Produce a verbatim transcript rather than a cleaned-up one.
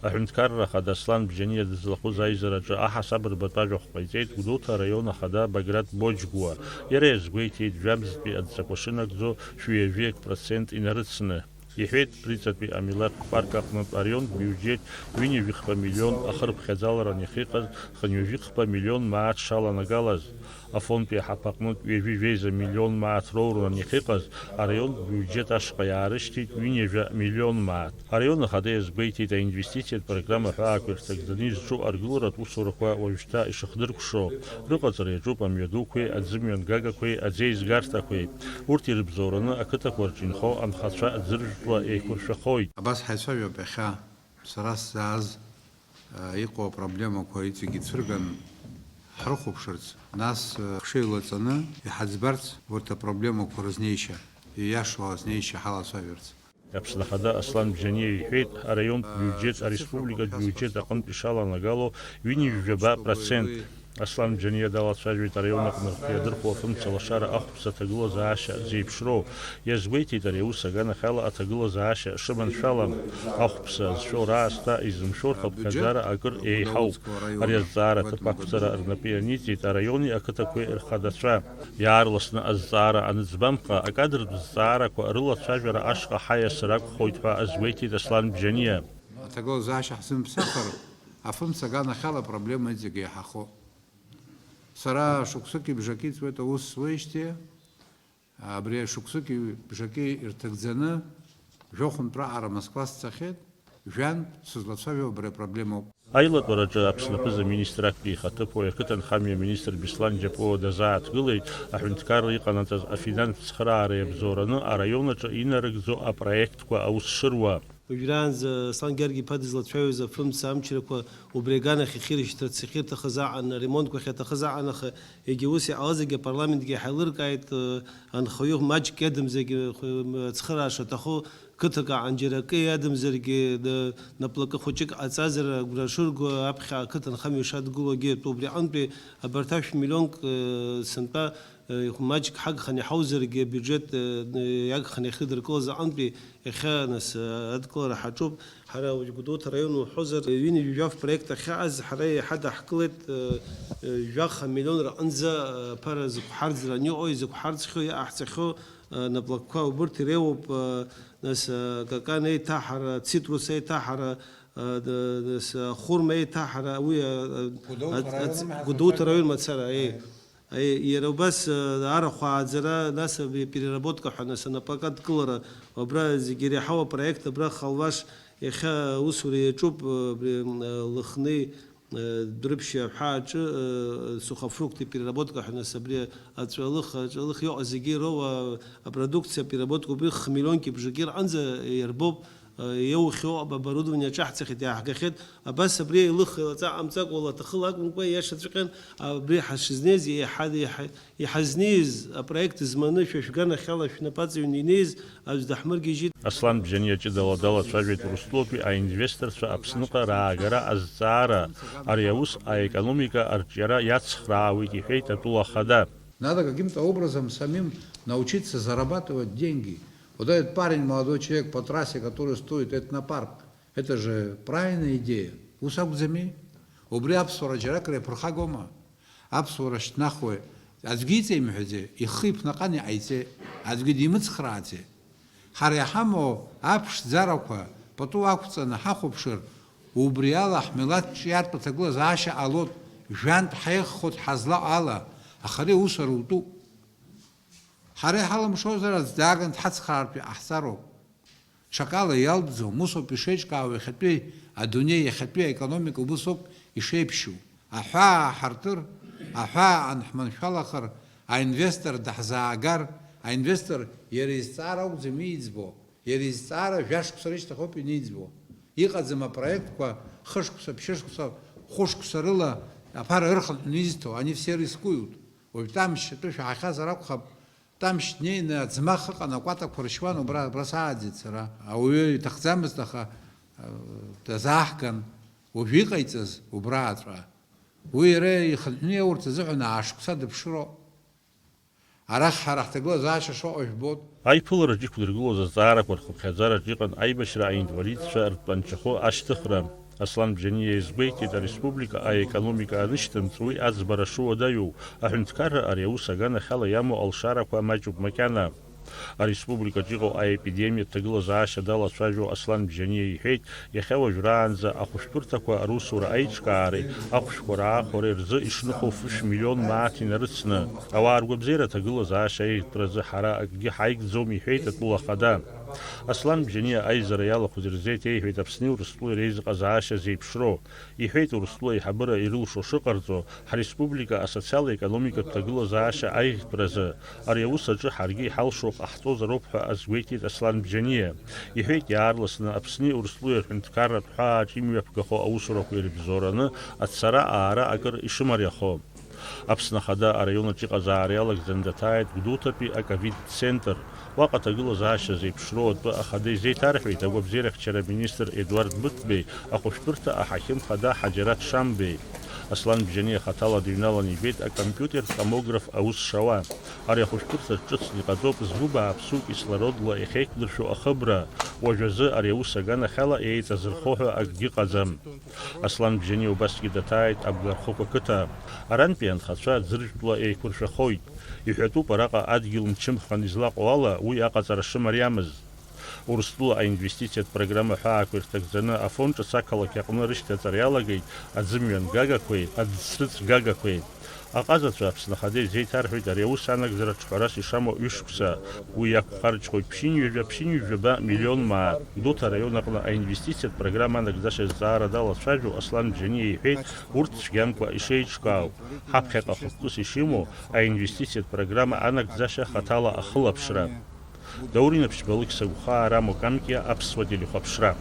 Аҳәынҭқарра ахада Аслан Бжьаниа дызлахәыз аизараҿы аҳасабырбатә ажәахә ҟаиҵеит Гәдоуҭа араион ахада Баграт Боџьгәуа. Иара иазгәеиҭеит, жәабзтәи адҵақәа шынагӡо шәи ҩажәи акы процент инарыцны. Иҳәеит, Риҵатәи амилаҭтә парк аҟнытә араионтә биуџьет ҩынҩажәихԥа миллион ахырԥхьаӡаларан иахьыҟаз хынҩажәихԥа миллион мааҭ шаланагалаз. Афондтәи аҳаԥы аҟнытә ҩажәи жәеиза миллион мааҭ роуран иахьыҟаз араионтә биуџьет ашҟа иаарышьҭит ҩынҩажәа миллион мааҭ. Араион ахада иазгәеиҭеит, аинвестициатә программа ҳәаақәа ирҭагӡаны изҿу аргыларатә усурақәа уажәшьҭа ишыхдыркәшо. Рыҟаҵара иаҿуп амҩадуқәеи, аӡымҩангагақәеи, аӡеизгарҭақәеи. Урҭ ирыбзоураны ақыҭақәа рҿы инхо анхацәа ӡыржәтәла еиқәыршәахоит. Абас ҳаицәажәап иахьа сара сзааз, а, иҟоу апроблемақәа иҵегь ицәырган ҳрыхәаԥшырц, нас, а, хшыҩ лаҵаны иҳаӡбарц урҭ апроблемақәа рызнеишьа, ииашоу азнеишьа ҳалацәажәарц. Аԥсны Ахада Аслан Бжьаниа иҳәеит, араионтә биуџьет ареспубликатә биуџьет аҟынтә ишаланагало ҩынҩажәаба процент. Аслан Бжьаниа далацәажәеит араион аҟны рхы иадырхәо афымца лашара ахәԥса аҭагылазаашьа зеиԥшроу. Иазгәеиҭеит, ари аус аганахьала аҭагылазаашьа шыманшәалам. Ахәԥса зшәо раасҭа изымшәо рхыԥхьаӡара акыр еиҳауп. Ари азҵаара аҭыԥ ақәҵара рнапы ианиҵеит араиони ақыҭақәеи рхадацәа. Иаарласны азҵаара аныӡбамха, акадртә зҵаарақәа рылацәажәара ашҟа ҳаиасыр акәхоит ҳәа азгәеиҭеит Аслан Бжьаниа. Аҭагылазаашьа ҳзымԥсахыр, афымца аганахьала апроблема иҵегь еиҳахо. Сара шықәсыки бжаки ҵуеит аус зуеижьҭеи, абри шықәсыки бжаки ирҭагӡаны жәохәынтә раҟара Москва сцахьеит, жәантә сызлацәажәо абри апроблемоуп. Аилатәараҿы Аԥсны аԥыза-министр актәи ихаҭыԥуаҩ, ақыҭанхамҩа аминистр Беслан Џьапуа дазааҭгылеит аҳәынҭқарра иҟанаҵаз афинанстә цхыраара иабзоураны араион аҿы инарыгӡо апроектқәа аус шыруа. Уажәраанӡа Аслан Гьаргь-иԥа дызлацәажәоз афымца амчрақәа убри аганахь иахьырышьҭырц иахьырҭахыз аҟан, аремонтқәа ахьаҭахыз аҟан, аха егьа ус иҟалазаргьы апарламентгьы иҳаилыркааит, анхаҩы маҷк иадамзаргьы, ацхыраара шаҭаху, қыҭак аҟан џьара акы иадамзаргьы, наплакы хәыҷык ҟаҵазар агәра шырго аԥхьа ақыҭанхамҩа шадгылогьы, убри аҟынтәи абарҭ ашә миллионк, сынтәа, маҷк ҳагханы иҳаузаргьы, абиуџьет иагханы иахьрыдыркылаз аҟынтәи иахьа, нас, адкылара ҳаҿуп. Ҳара уажә Гәдоуҭа араион уҳәозар, ҩынҩажәи жәаф проект ахьааз, ҳара иаҳа даҳкылеит, жәаха миллион рҟынӡа, аԥара зықәҳарӡра аниҟоу, изықәҳарӡхьоу, иҟаҳҵахьоу, наплакқәа убырҭ иреиуоуп, нас, акакан еиҭаҳара, ацитрус еиҭаҳара, нас, ахәырма еиҭаҳара, уи, Гәдоуҭа араион мацара, еи. Иара убас, арахә ааӡара, нас абри переработка ҳәа, нас анапака адкылара, абра зегьы иреиҳау апроект, абра Халваш иахьа аусура иаҿуп, абри, Лыхни, Дәрыԥшьи аҳәааҿы, сухофрукты переработка ҳәа, нас абри аҵәалых, аҵәалых иоуа зегьы ироуа апродукциа переработка убри хмиллионки бжаки рҟынӡа иарбоуп. Иоухьоу оборудование аҿаҳҵахьеит, иааҳгахьеит. Абас абри аилых еилаҵа ҟамҵакәа, лаҭахыла акәымкәа, иашаҵәҟьан абри ҳашызнеиз, иҳа-, иҳа-, иҳазнеиз апроект зманы шәа шәганахьала шәнапаҵаҩны инеиз аӡә даҳмыргьежьит. Аслан Бжьаниа ҷыдала далацәажәеит Урыстәылатәи аинвесторцәа Аԥсныҟа раагара азҵаара. Ари аус аекономика арҿиара иацхраауеит, иҳәеит атәыла ахада. Надо каким-то образом самим научиться зарабатывать деньги. Вот этот парень, молодой человек по трассе, который строит этнопарк, это же правильная идея. Ус акәӡами? Убри аԥсуара џьаракыр иаԥырхагома? Аԥсуара шьҭнахуеит. Аӡәгьы иҵеимҳәаӡеит, ихы иԥнаҟан иҟаиҵеит, аӡәгьы димыцхрааӡеит. Ҳара иҳамоу аԥшӡарақәа пату ақәҵаны ҳахәаԥшыр, убри ала ҳмилаҭ ҿиартә аҭагылазаашьа ҟалоит, жәантә ҳаиӷьхоит ҳазлаҟоу ала, аха ари аус арутәуп. Ҳара иҳалымшозар аӡә дааган дҳацхраартә иҟаҳҵароуп. Ҽакала иалҵӡом, усоуп ишеиҿкаау иахьатәи адунеи, иахьатәи аекономика убысоуп ишеиԥшьу. Аҳәаа ҳартыр, аҳәаа анҳманшәалахар, аинвестор даҳзаагар, аинвестор иара изҵаара акәӡам ииӡбо, иара изҵаара жәашықәса рышьҭахь ауп ианиӡбо. Иҟаӡам апроектқәа хышықәса, ԥшьышықәса, хәышықәса рыла аԥара ырхынҳәны изҭо, они все рискуют. Уажә Тамшь атәы шәаҳахьазар акәхап, Тамшь днеины аӡмах ыҟан, акәатақәа ршьуан, убра, убра сааӡеит сара. Ауаҩы иҭахӡамызт, аха, э, дазааҳган, уажә иҟаиҵаз убрааҵәҟьа. Уи иара ихынҳәны иаурц азыҳәан аа шықәса дыԥшроуп. Арахь ҳара ҳҭагылазаашьа шыҟоу жәбоит. Аиԥылараҿ иқәдыргылоз азҵаарақәа рхыԥхьаӡараҿ иҟан аибашьра аинвалидцәа ртәанчахәы ашьҭыхра. Аслан Бжьаниа иазгәеиҭеит, ареспублика аекономика анышьҭымҵ, уи аӡбара шуадаҩу, аҳәынҭқарра ари аус аганахьала иамоу алшарақәа маҷуп макьана. Ареспубликаҿ иҟоу аепидемиатә ҭагылазаашьа далацәажәо Аслан Бжьаниа иҳәеит, иахьа уажәраанӡа ахәышәтәырҭақәа русура аиҿкаареи ахәшәқәа раахәареи рзы ишныхоу фышә миллион мааҭ инарыцны. Ауаа ргәабзиара аҭагылазаашьа аиӷьтәразы ҳара акгьы ҳаигӡом, иҳәеит атәыла ахада. Аслан Бжьаниа аизара иалахәыз ирзеиҭеиҳәеит Аԥсни Урыстәылеи реизыҟазаашьа зеиԥшроу. Иҳәеит, Урыстәыла аиҳабыра ирылшо шыҟарҵо, ҳреспублика асоциал-економикатә ҭагылазаашьа аиӷьтәразы. Ари аус аҿы ҳаргьы иҳалшо ҟаҳҵозароуп ҳәа азгәеиҭеит Аслан Бжьаниа. Иҳәеит, иаарласны Аԥсни Урыстәылеи рҳәынҭқарратә ҳәааҿ имҩаԥгахо аусурақәа ирыбзоураны ацара-аара акыр ишымариахо. Аԥсны Ахада араион аҿы иҟазаара иалагӡаны даҭааит Гәдоуҭатәи аковид-центр. Уаҟа аҭагылазаашьа зеиԥшроу атәы ахада изеиҭарҳәеит агәабзиарахьчара аминистр Едуард Быҭәбеи, ахәышәтәырҭа аҳақьым хада Ҳаџьараҭ Шамбеи. Аслан Бжьаниа хаҭала дыҩналан ибеит акомпиутертә томограф аус шауа. Ари ахәышәтәырҭаҿ ҿыцны иҟаҵоуп згәы бааԥсу кислородла иахьеиқәдыршәо ахыбра. Уажәазы ари аус аганахьала еиҵазырхо ҳәа акгьы ыҟаӡам. Аслан Бжьаниа убасгьы даҭааит Абгархықә ақыҭа. Арантәи анхацәа аӡыржәтәла еиқәыршәахоит. Иҳәатәуп араҟа адгьыл мчымхран излаҟоу ала уи аҟаҵара шымариамыз. Урыстәыла аинвестициатә программа ҳәаақәа ирҭагӡаны Афон ҿыц ақалақь аҟны рышьҭаҵара иалагеит аӡымҩан гагақәеи аӡсрыҵ гагақәеи. Аҟазацәа Аԥсны Ахада изеиҭарҳәеит ари аус анагӡараҿ ҳәарас ишамоу ҩышықәса. Уи иақәхарџьхоит ԥшьынҩажәа, ԥшьынҩажәаба миллион мааҭ. Гәдоуҭа араион аҟны аинвестициатә программа анагӡашьа зҵаара далацәажәо Аслан Бжьаниа иҳәеит, урҭ цәгьамкәа ишеиҿкаау. Ҳаԥхьаҟа хықәкыс ишимоу аинвестициатә программа анагӡашьа хаҭала ахылаԥшра. Даур Инаԥшьба, Алықьса Гәхаа, Рамо Камкиа, Аԥсуа телехәаԥшра.